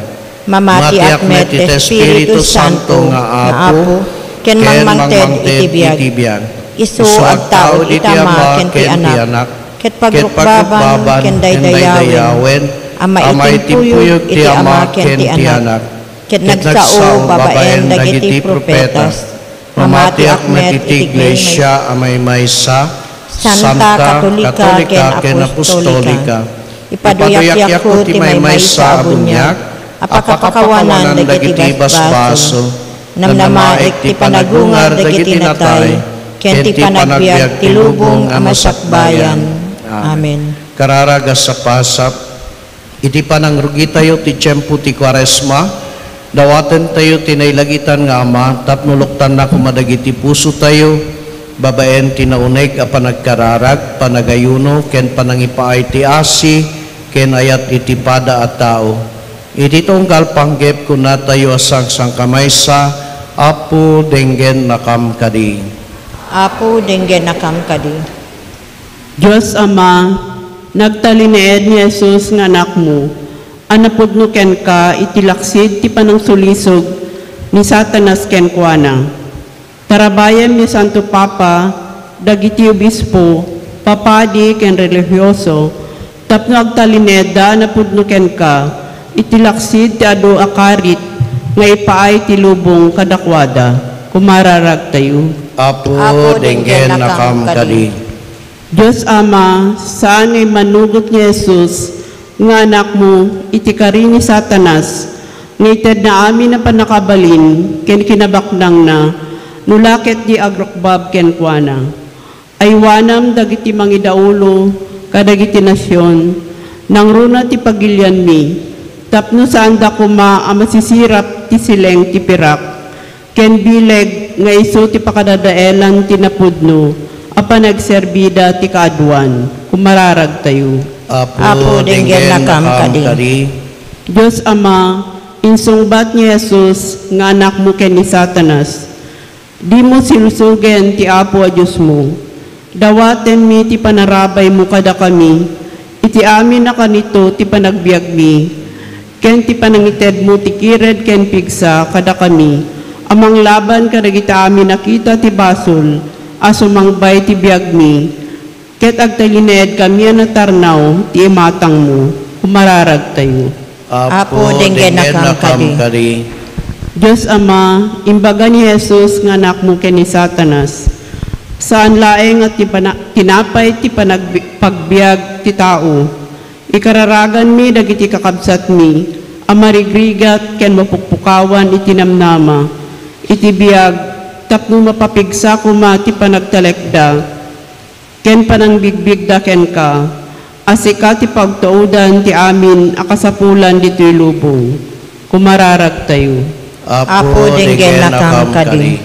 Mamatiak met ti Espiritu Santo nga Apo, ken mangmangted iti biag. Isu agtaud iti Ama ken ti Anak, ket pagrukbaban ken daydayawen a maitimpuyog iti Ama ken ti Anak, ket nagsao babaen dagiti profetas. Mamatiak met iti iglesia a maymaysa, Santa, Katolika, ken Apostolika. Ipaduyakko ti maymaysa a buniag a pakapakawanan dagiti basbaso. Namnamaek ti panagungar dagiti natay, ken ti panagbiag ti lubong a masakbayan. Amen. Kararag a sapasap, iti panangrugitayo ti tiempo ti Kuaresma, dawatentayo ti nailagitan nga Ama tapno luktanna koma dagiti pusotayo babaen ti nauneg a panagkararag, panagayuno, ken panangipaay ti asi ken ayat iti pada a tao. Iti tunggal panggep, kunatayo a sangsangkamaysa, Apo, denggennakam kadi. Apo, denggennakam kadi. Dios Ama, nagtalinaed ni Jesus nga Anakmo, a napudno kenka iti laksid ti panangsulisog ni Satanas kenkuana. Tarabayem ni Santo Papa, dagiti obispo, papadi, ken relihioso, tapno agtalinaedda a napudno kenka iti laksid ti adu a karit nga ipaay ti lubong kadakuada. Kumararagtayo. Apo, Apo, denggennakam kadi. Dios Ama, saan nga immanugot ni Jesus nga Anakmo iti kari ni Satanas, nga itedna amin a pannakabalin ken kinabaknangna, no la ket di agrukbab kenkuana. Aywanam dagiti mangidaulo kadagiti nasion, nangruna ti pagilianmi, tapno saanda koma a masisirap ti sileng ti pirak ken bileg nga isu ti pakadadaelan ti napudno a panagserbida ti kaaduan. Kumararagtayo. Apo, Apo, denggennakam kadi. Dios Ama, insungbat ni Jesus nga Anakmo ken ni Satanas. Dimo silusogen ti Apo a Diosmo. Dawatenmi ti panarabaymo kadakami iti amin a kanito ti panagbiagmi, ken ti panangitedmo ti kired ken pigsa kadakami a manglaban kadagiti amin a kita ti basol a sumangbay ti biagmi, ket agtalinaedkami a natarnaw ti imatangmo. Kumararagtayo. Apo, denggennakam kadi. Dios Ama, imbaga ni Jesus nga Anakmo ken ni Satanas, saan laeng a ti pana-, tinapay ti panagbi-, pagbiag ti tao. Ikararaganmi dagiti kakabsatmi a marigrigat ken mapukpukawan iti namnama, iti biag, tapno mapapigsa koma ti panagtalekda ken panangbigbigda kenka, a sika ti pagtaudan ti amin a kasapulan ditoy lubong. Kumararagtayo. Apo, denggennakam kadi.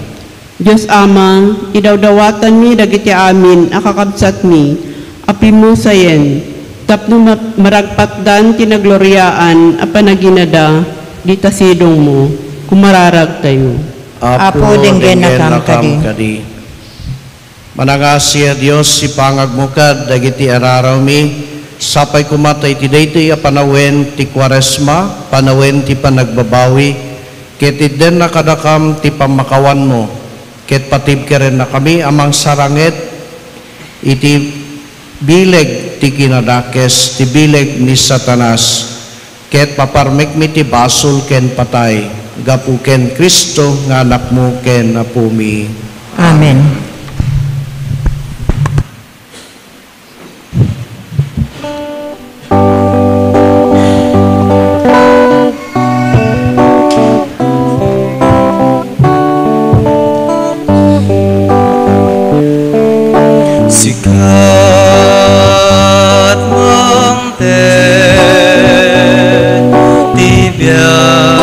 Dios Ama, idawdawatanmi dagiti amin a kakabsatmi a pimusayen tapno ma-, maragpatdan ti nagloriaan a panaginada dita sidongmo. Kumararagtayo. Apo, denggennakam kadi. Manangasi a Dios, ipangagmo kad dagiti ararawmi, sapay koma ta iti daytoy a panawen ti Kuaresma, panawen ti panagbabawi, ket itdenna kadakam ti pammakawanmo, ket patibkerennakami a mangsaranget iti bileg ti kinadakes, ti bileg ni Satanas. Ket paparmekmi ti basol ken patay, gapu ken Cristo nga Anakmo ken Apomi. Amen. Sika ti biag.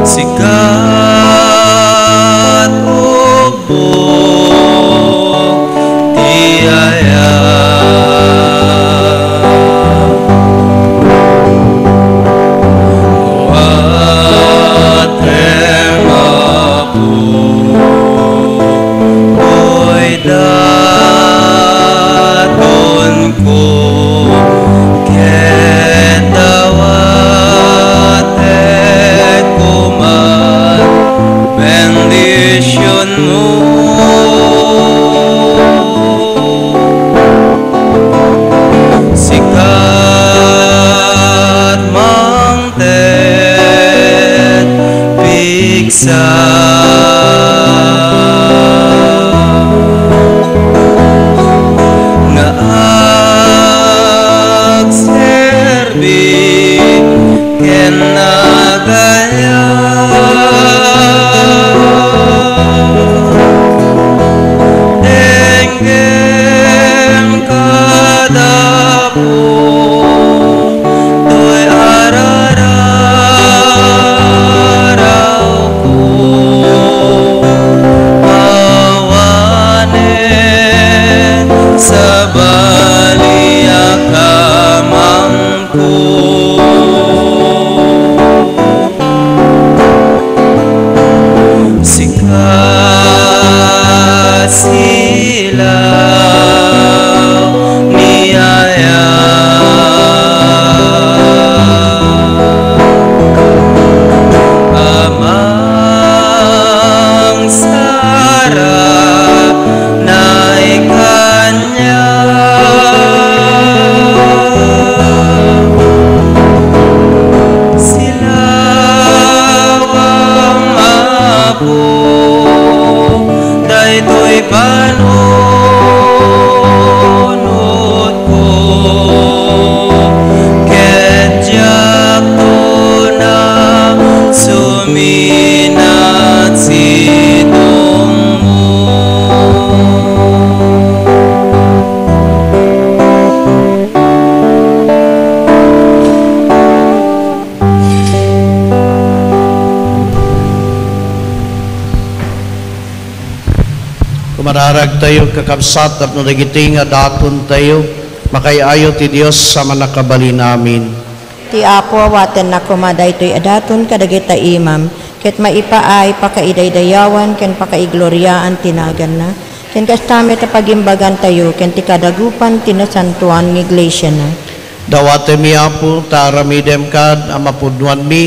Sika ti ubbog ti ayat. Atem Apo, Daydatonko ket dawatek koma bendisionmo. Sika ti mangted, pigsa Silaw ni aya amang sara nay kanya. Silawam, Apo, daytoy panunotko, ket diakto na suminat sidongmo. Kumararagtayo, kakabsat, tapno dagiti nga datontayo, makaay-ayo ti Dios a Mannakabalin amin. Ti Apo, awatenna koma daytoy a daton kadagita imam, ket maipaay pakaidaydayawan ken pakaigloriaan ti naganna, ken kasta met a pagimbagantayo ken ti kadagupan ti nasantoan nga iglesiana. Dawatenmi, Apo, ta aramidem kad a mapudnoanmi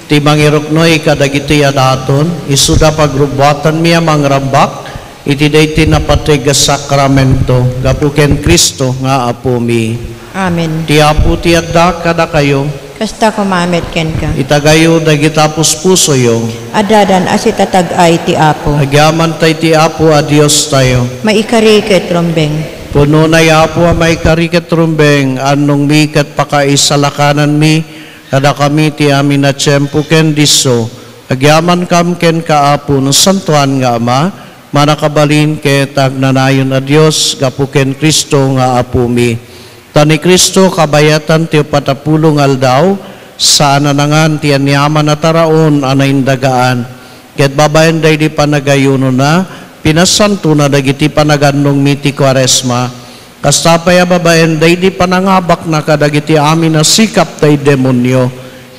ti mangiruknoy kadagiti a daton, isuda pagrubbuatanmi a mangrambak iti daytoy napateg a sakramento, gapu ken Cristo nga Apomi. Amen. Ti Apo ti adda kadakayo. Kasta koma met kenka. Itagayo dagita puspusoyo. Addadan a sitatag-ay ti Apo. Agyamanta iti Apo a Diostayo. Maikari ket rumbeng. Pudnona, Apo, a maikari ket rumbeng, annongmi ket pakaisalakananmi kadakami ti amin a tiempo ken disso. Agyamankam kenka, Apo, Nasantoan nga Ama, Mannakabalin ket agnanayon a Dios, gapu ken Cristo nga Apomi. Ta ni Cristo, kabayatan ti uppat a pulo nga aldaw, saan a nangan ti aniaman a taraon a naindagaan. Ket babaen daydi panagayunona, pinasantona dagiti panagannongmi ti Kuaresma. Kasta pay a babaen daydi panangabakna kadagiti amin a sikap ti demonio,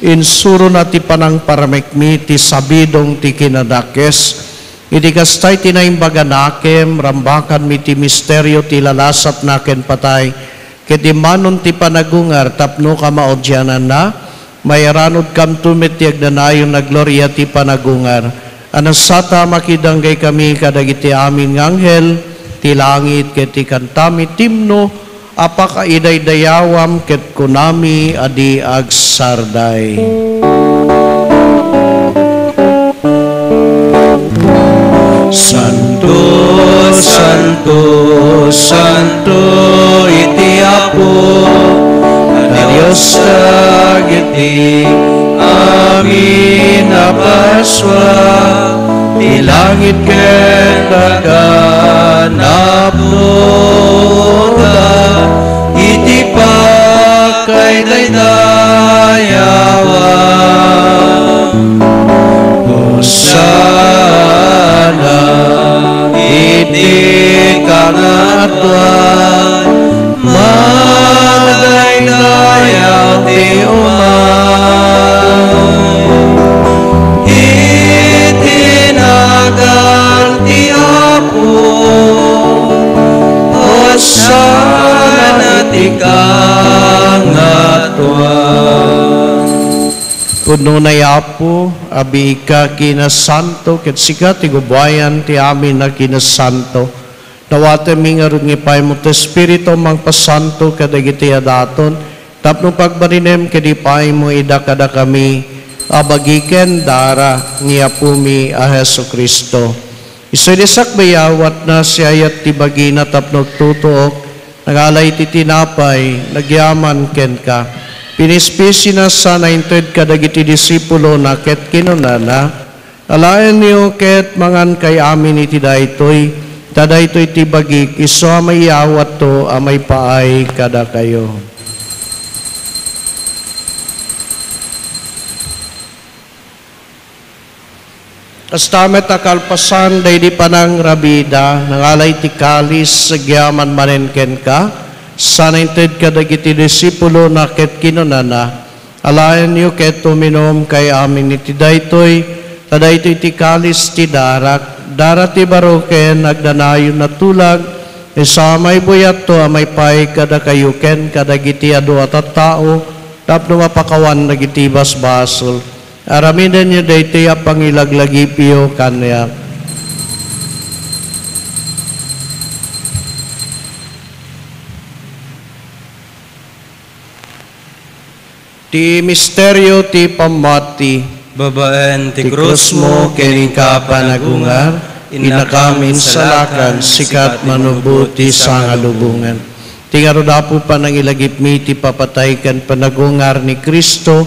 insurona ti panangparamekmi ti sabidong ti kinadakes. Iti kasta iti naimbag a nakem, rambakanmi ti misterio ti lalasatna ken patay, ket immanon ti panagungar tapno kamaudiananna, mairanudkamto met ti agnanayon a gloria ti panagungar. A nasata, makidanggay kami kadagiti amin nga anghel ti langit ket ti kantami ti imno a pakaidaydayawam ket kunami a di agsarday. Santo, santo, santo iti Apo a Dios dagiti amin a basua, ti langit ken daga napnoda iti pakaidaydayawan. Hosanna iti kangatoan. Madaydayaw ti umay iti nagan ti Apo. Hosanna iti kangatoan. Pudnona, Apo, a biigka kinasanto, ket sika ti gubuayan ti amin a kinasanto. Dawatenmi ngarud nga ipaaymo ti Espiritu a mangpasanto kadagiti a daton, tapno pagbalinem ket ipaaymo ida kadakami a bagi ken dara ni Apomi a Jesu-Cristo. Isu idi sakbay awatna, siayat ti bagina tapno agtutuok, nangala iti tinapay, nagyaman kenka. Pinispisina sana inted kadagiti disipulona ket kinunana, Alaenyo ket mangankay amin iti daytoy, ta daytoy ti bagik, isu a maiawatto a maipaay kadakayo. Kasta met a kalpasan daydi panangrabida, nangala iti kalis, agyaman manen kenka, sana inted kadagiti disipulona ket kinunana, Alaenyo ket uminumkay amin iti daytoy, ta daytoy ti kalis ti darak, Dara ti baro ken agnanayon a tulag, isu a maibuyatto a maipaay kadakayo ken kadagiti adu a tattao tapno mapakawan dagiti basbasol. Aramidenyo daytoy a pangilaglagipyo kaniak. Ti misterio ti pammati. Babaen ti krusmo ken inka panagungar, innakam insalakan, sika met manubot ti sangalubongan. Ti ngarud, Apo, panangilagipmi ti papatay ken panagungar ni Cristo,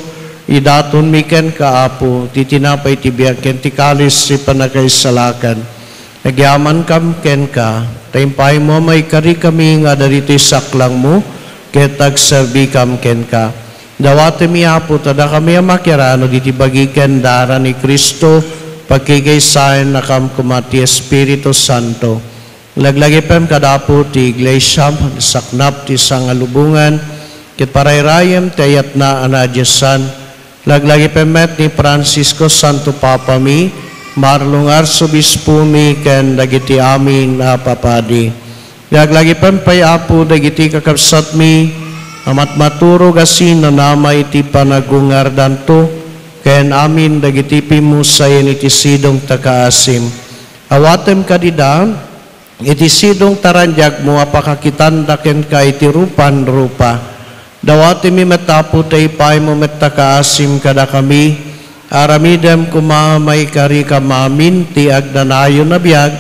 idatonmi kenka, Apo, ti tinapay ti biag ken ti kalis ti pannakaisalakan. Agyamankam kenka, ta impaaymo a maikarikami nga adda ditoy saklangmo, ket agserbikam kenka. Dawatemmi, Apo, ta dakami a makiranod iti bagi ken dara ni Cristo, pagkikaisaennakam koma ti Espiritu Santo. Laglagipem kada Apo ti Iglesiam, saknap ti sangalubongan, ket parayrayem ti ayatna a naadiosan, Laglagipem met ni Francisco, Santo Papami, Marlon nga Arsobispomi, ken dagiti amin a papadi. Laglagipem pay, Apo, dagiti kakabsatmi a matmaturog a sinanama iti panagungardanto, ken amin dagiti pimmusayen iti sidong ta kaasim. Awatem kadida, iti sidong ta randiagmo a pakakitanda kenka iti rupan rupa. Dawatemmi met, Apo, ta ipaaymo met ta kaasim kadakami. Aramidem koma a maikarikam amin ti agnanayon a biag,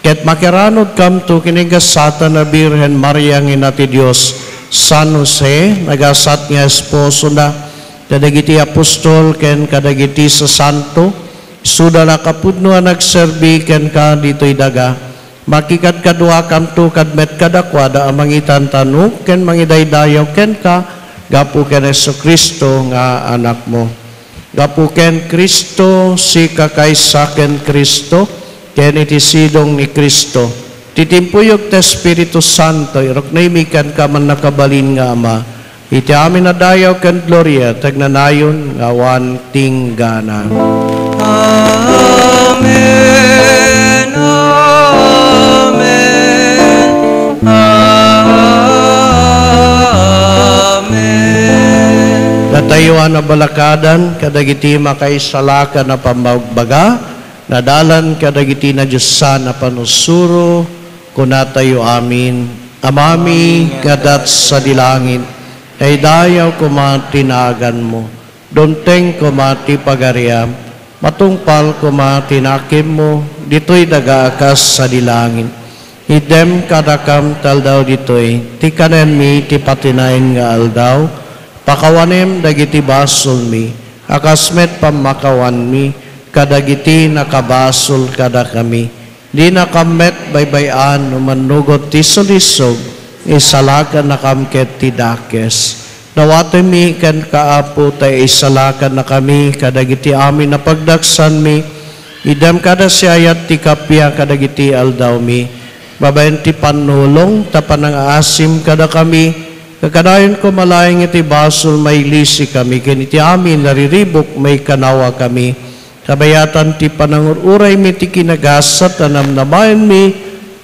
ket makiranodkamto ken ni gasatan a Birhen Maria nga ina ti Dios, San Jose, nagasat nga esposona, kadagiti apostol ken kadagiti sasanto, isuda a nakapudno a nagserbi kenka ditoy daga. Makikadkaduakamto kad met kadakuada a mangitantanok ken mangidaydayaw kenka gapu ken Jesu-Cristo nga Anakmo. Gapu ken Cristo, sika kaysa ken Cristo, ken iti sidong ni Cristo, ti timpuyog ti Espiritu Santo, iruknoymi kenka, Mannakabalin nga Ama, iti amin a dayaw ken gloria, ti agnanayon nga awan tinggana. Amen, amen, amen. Datayo a nabalakadan kadagiti makaisalakan a pammagbaga, nadalan kadagiti nadiosan a panusuro, kunatayo amin, Amami nga adda sadi langit, daydayaw koma ti naganmo, dumteng koma ti pagariam, matungpal koma ti nakemmo, ditoy daga a kas sadi langit. Itdem kadakam ti aldaw ditoy, ti kanenmi ti patinayen nga aldaw, pakawanem dagiti basolmi, a kas met pammakawanmi kadagiti nakabasol kadakami. Dinakam met baybay-an no mannugot ti sulisog, isalakannakam ket ti dakes. Dawatemmi kenka, Apo, ta isalakannakami kadagiti amin a pagdaksanmi. Itdem kada siayat ti kappia kadagiti aldawmi. Babaen ti pannulong ta panangaasim kadakami, kakanayon koma laeng iti basol, mailisikami ken iti amin a riribuk, maikanawakami. Kabayatan ti panangur-uraymi ti kinagasat a namnamaenmi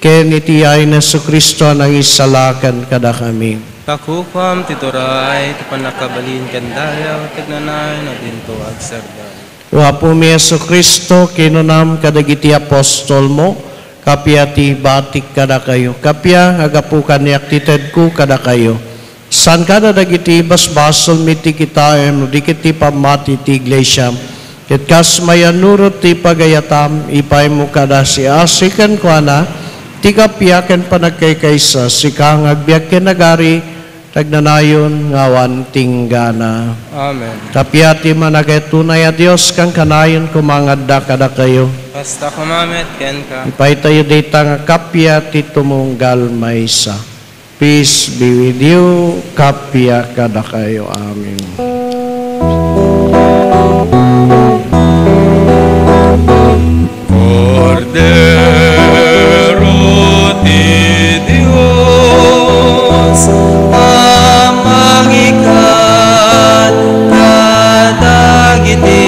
ken iti yayen ni Jesu-Cristo a nangisalakan kadakami. Pakukuam ti turay, ti pannakabalin ken dayaw, ti agnanayon a dinto agsardeng. O Apomi Jesu-Cristo, kinunam kadagiti apostolmo, kappia ti ibatik kadakayo, kappia nga gapu kaniak ti tedko kadakayo. Saan kada dagiti basbasolmi ti kitaem no di ket ti pammati ti Iglesiam. Ket kas mayannurot ti pagayatam, ipaaymo kada siasi kenkuana ti kappia ken panagkaykaysa, sika nga agbiag ken agari, ti agnanayon nga awan tinggana. Amen. Kappia ti managayat unay a Dios, kankanayon koma nga adda kadakayo. Kasta koma met kenka. Ipaytayo dayta nga kappia ti tumunggal maysa. Peace be with you. Kappia kadakayo. Amen. Kordero ti Dios a mangikan kadagiti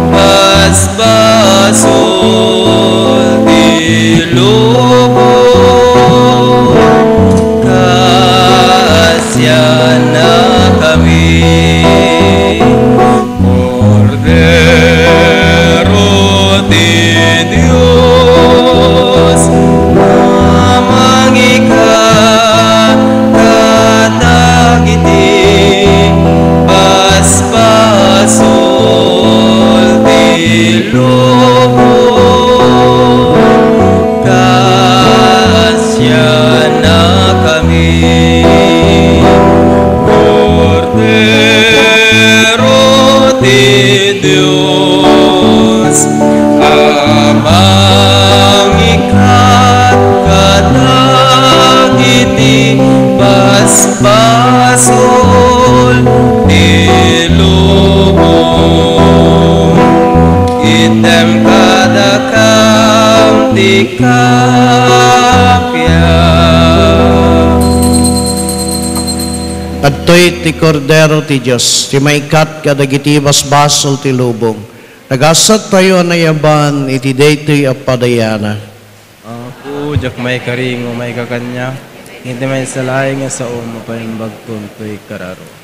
basbasol. Kasianakami, Kordero ti Dios, a mangikat kadagiti basbasol ti lubong. Kasianakami, Kordero ti Dios, a mangikat kadagiti basbasol ti lubong. Item kadakam ti kappia. Adtoy ti Kordero ti Dios, ti maikat kadagiti basbasol ti lubong. Nagasat tayo a nayaban iti daytoy a padayana. Apo, diak maikari nga umaika kaniak, iti maysa laeng nga sao, mapaimbagton toy kararo.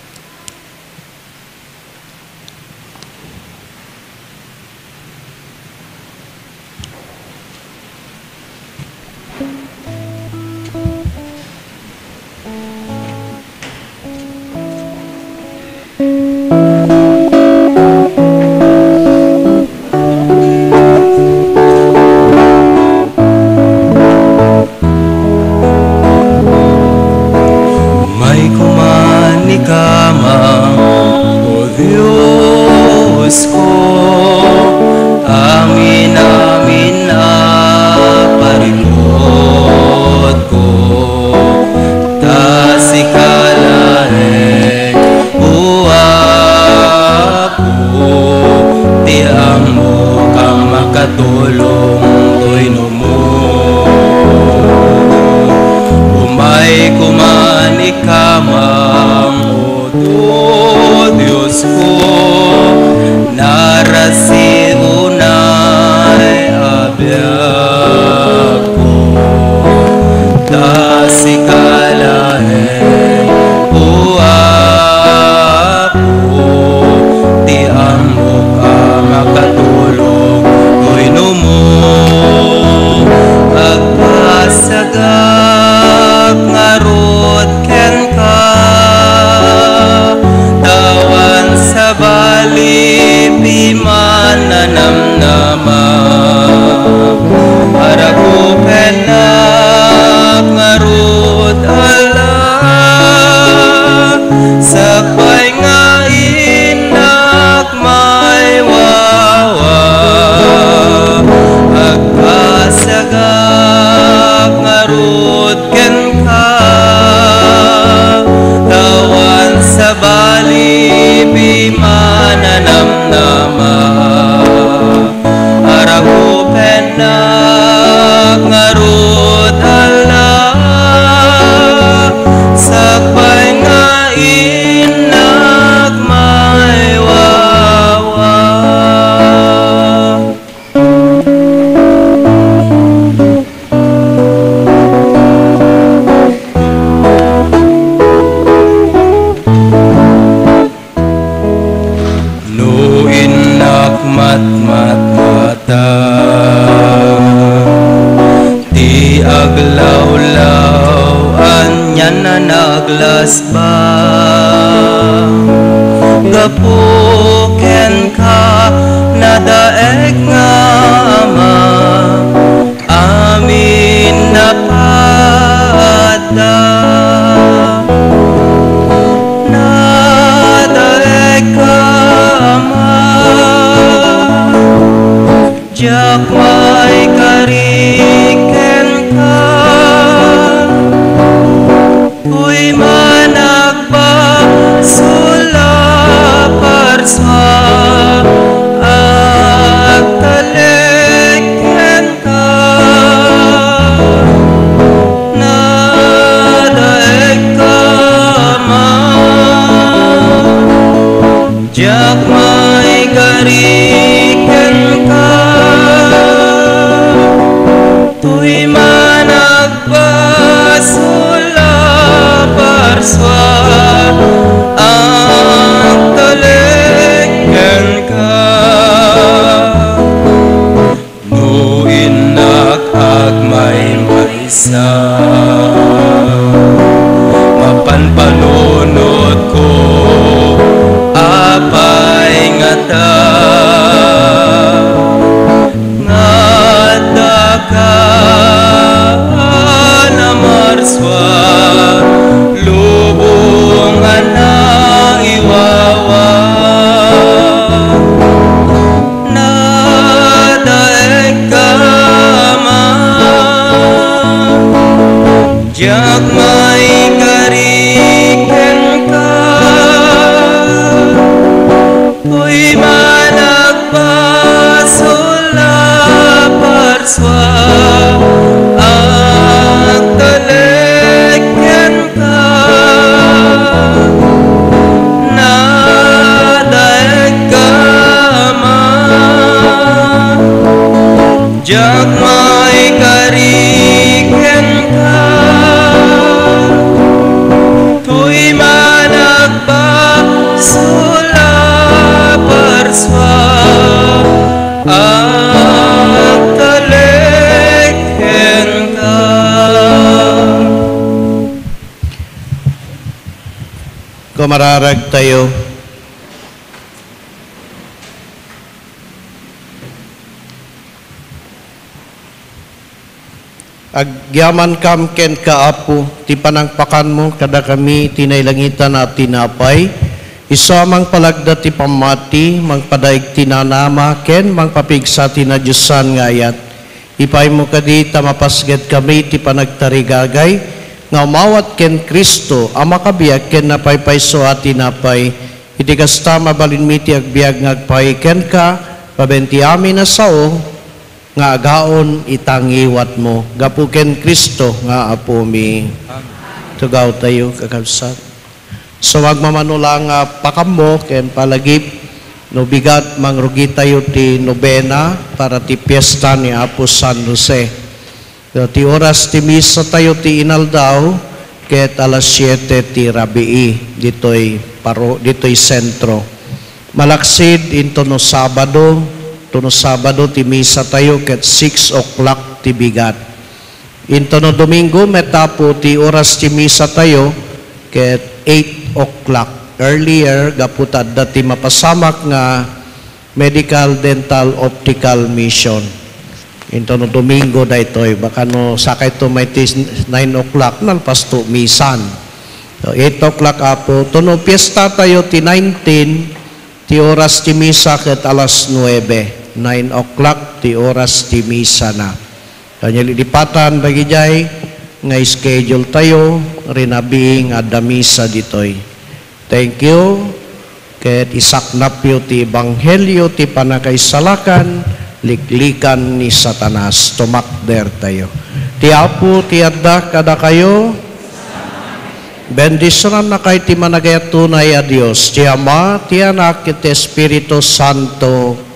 Umay koma ni kamang, O Diosko, amin-amin a parikutko, ta sika laeng, O Apo, ti ammok a makatulong toy no Umay koma ni kamang, O Diosko, narasi unay a biagko. Ta sika laeng, O Apo, ti ammok a makatulong, toy no Agpasagak ngarud kenka, ta awan sabali piman a namnama. Arakupennak ngarud, Ala, sakbay nga innak maiwawa. Agpasagak ngarud kenka, ta awan sabali piman a namnama. Arakupennak ngarud, Ala, sakbay nga innak maiwawa. No innak matmatmata, ti aglawlaw anian a naglasba. Gapu kenka, nadaeg nga Ama, amin a paadda. Nadaegka, Ama, diak maikari kenka. Toy man a basol a parsa, agtalek kenka. Nadaegka, Ama, diak maikari kenka. Toy man Sa mapanpanunotko, apay ngata, nga addaka a namarsua, lubong a naiwawa. Nadaegka, Ama, diak maikari kenka. Toy man agbasol a parsua, agtalek kenka. Nadaegka, Ama, diak maikari kenka. Toy man agbasol a parsua, agtalek kenka. Kumararag tayo. Agyamankam kenka, Apo, ti panangpakanmo kadakami ti nailangitan a tinapay, isu a mangpalagda ti pammati, mangpadaig ti nanama, ken mangpapigsa ti nadiosan nga ayat. Ipaymo kadi ta mapasgetkami ti panagtarigagay nga umawat ken Cristo a makabiag ken napaypayso a tinapay. Iti kasta, mabalinmi ti agbiag nga agpaay kenka, paben ti amin a sao nga agaon ita ngiwatmo. Gapu ken Cristo nga Apomi. Amen. Tugawtayo, kakabsat. So, agmamano la nga pakammo ken palagip no bigat, mangrugitayo ti nobena para ti fiesta ni Apo San Jose. Ti oras ti misa tayo ti inaldaw ket alas siete ti rabii ditoy paro-, ditoy sentro. Malaksid intono Sabado, tono Sabado ti misa tayo ket six o'clock ti bigat. Intono Domingo met, Apo, ti oras ti misa tayo ket eight o'clock. Earlier, gapu ta adda ti mapasamak nga medical, dental, optical mission. Intono Domingo daytoy, baka no sakayto may ti nine o'clock, nalpasto misan. So, eight o'clock, Apo. Tono fiesta tayo ti nineteen, ti oras ti misa ket alas nuebe. Nine o'clock ti oras ti misa na. Kanya lilipatan dagidiay nga schedule tayo, rinabii nga adda misa ditoy. Thank you. Ket isaknapyo ti ebanghelio ti panakaisalakan, liklikan ni Satanas. Tumakder tayo. Ti Apo ti adda kadakayo. Bendisionannakay ti Managayat Tunay a Dios, ti Ama, ti Anak, ket ti Espiritu Santo.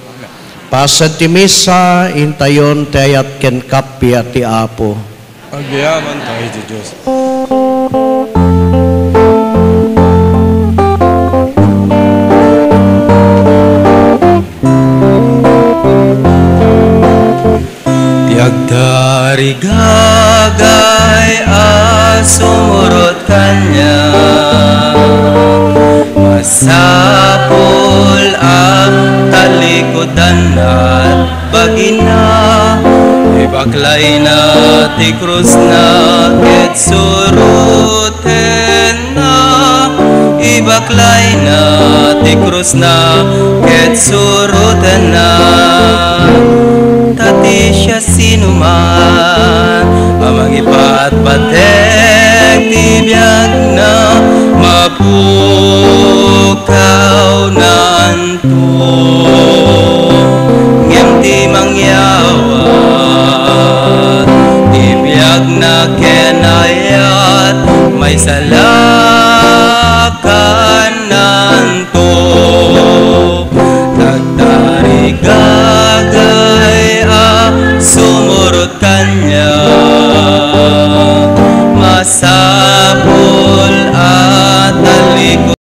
Pasen ti misa, intayon ti ayat ken kappia ti Apo. Agyamankay ti Dios. Ti agtarigagay a sumurot kaniak, masapul a talikudanna ti bagina. Ibaklayna ti krusna ket surotenna. Ibaklayna ti krusna ket surotenna. Ta ti siasinoman a mangipatpatek ti biagna, mapukawnan to. Ngem ti mangyawat ti biagna ken ayat, maisalakananto. Nagtarigagay a sumurot kaniak, masapul a talikod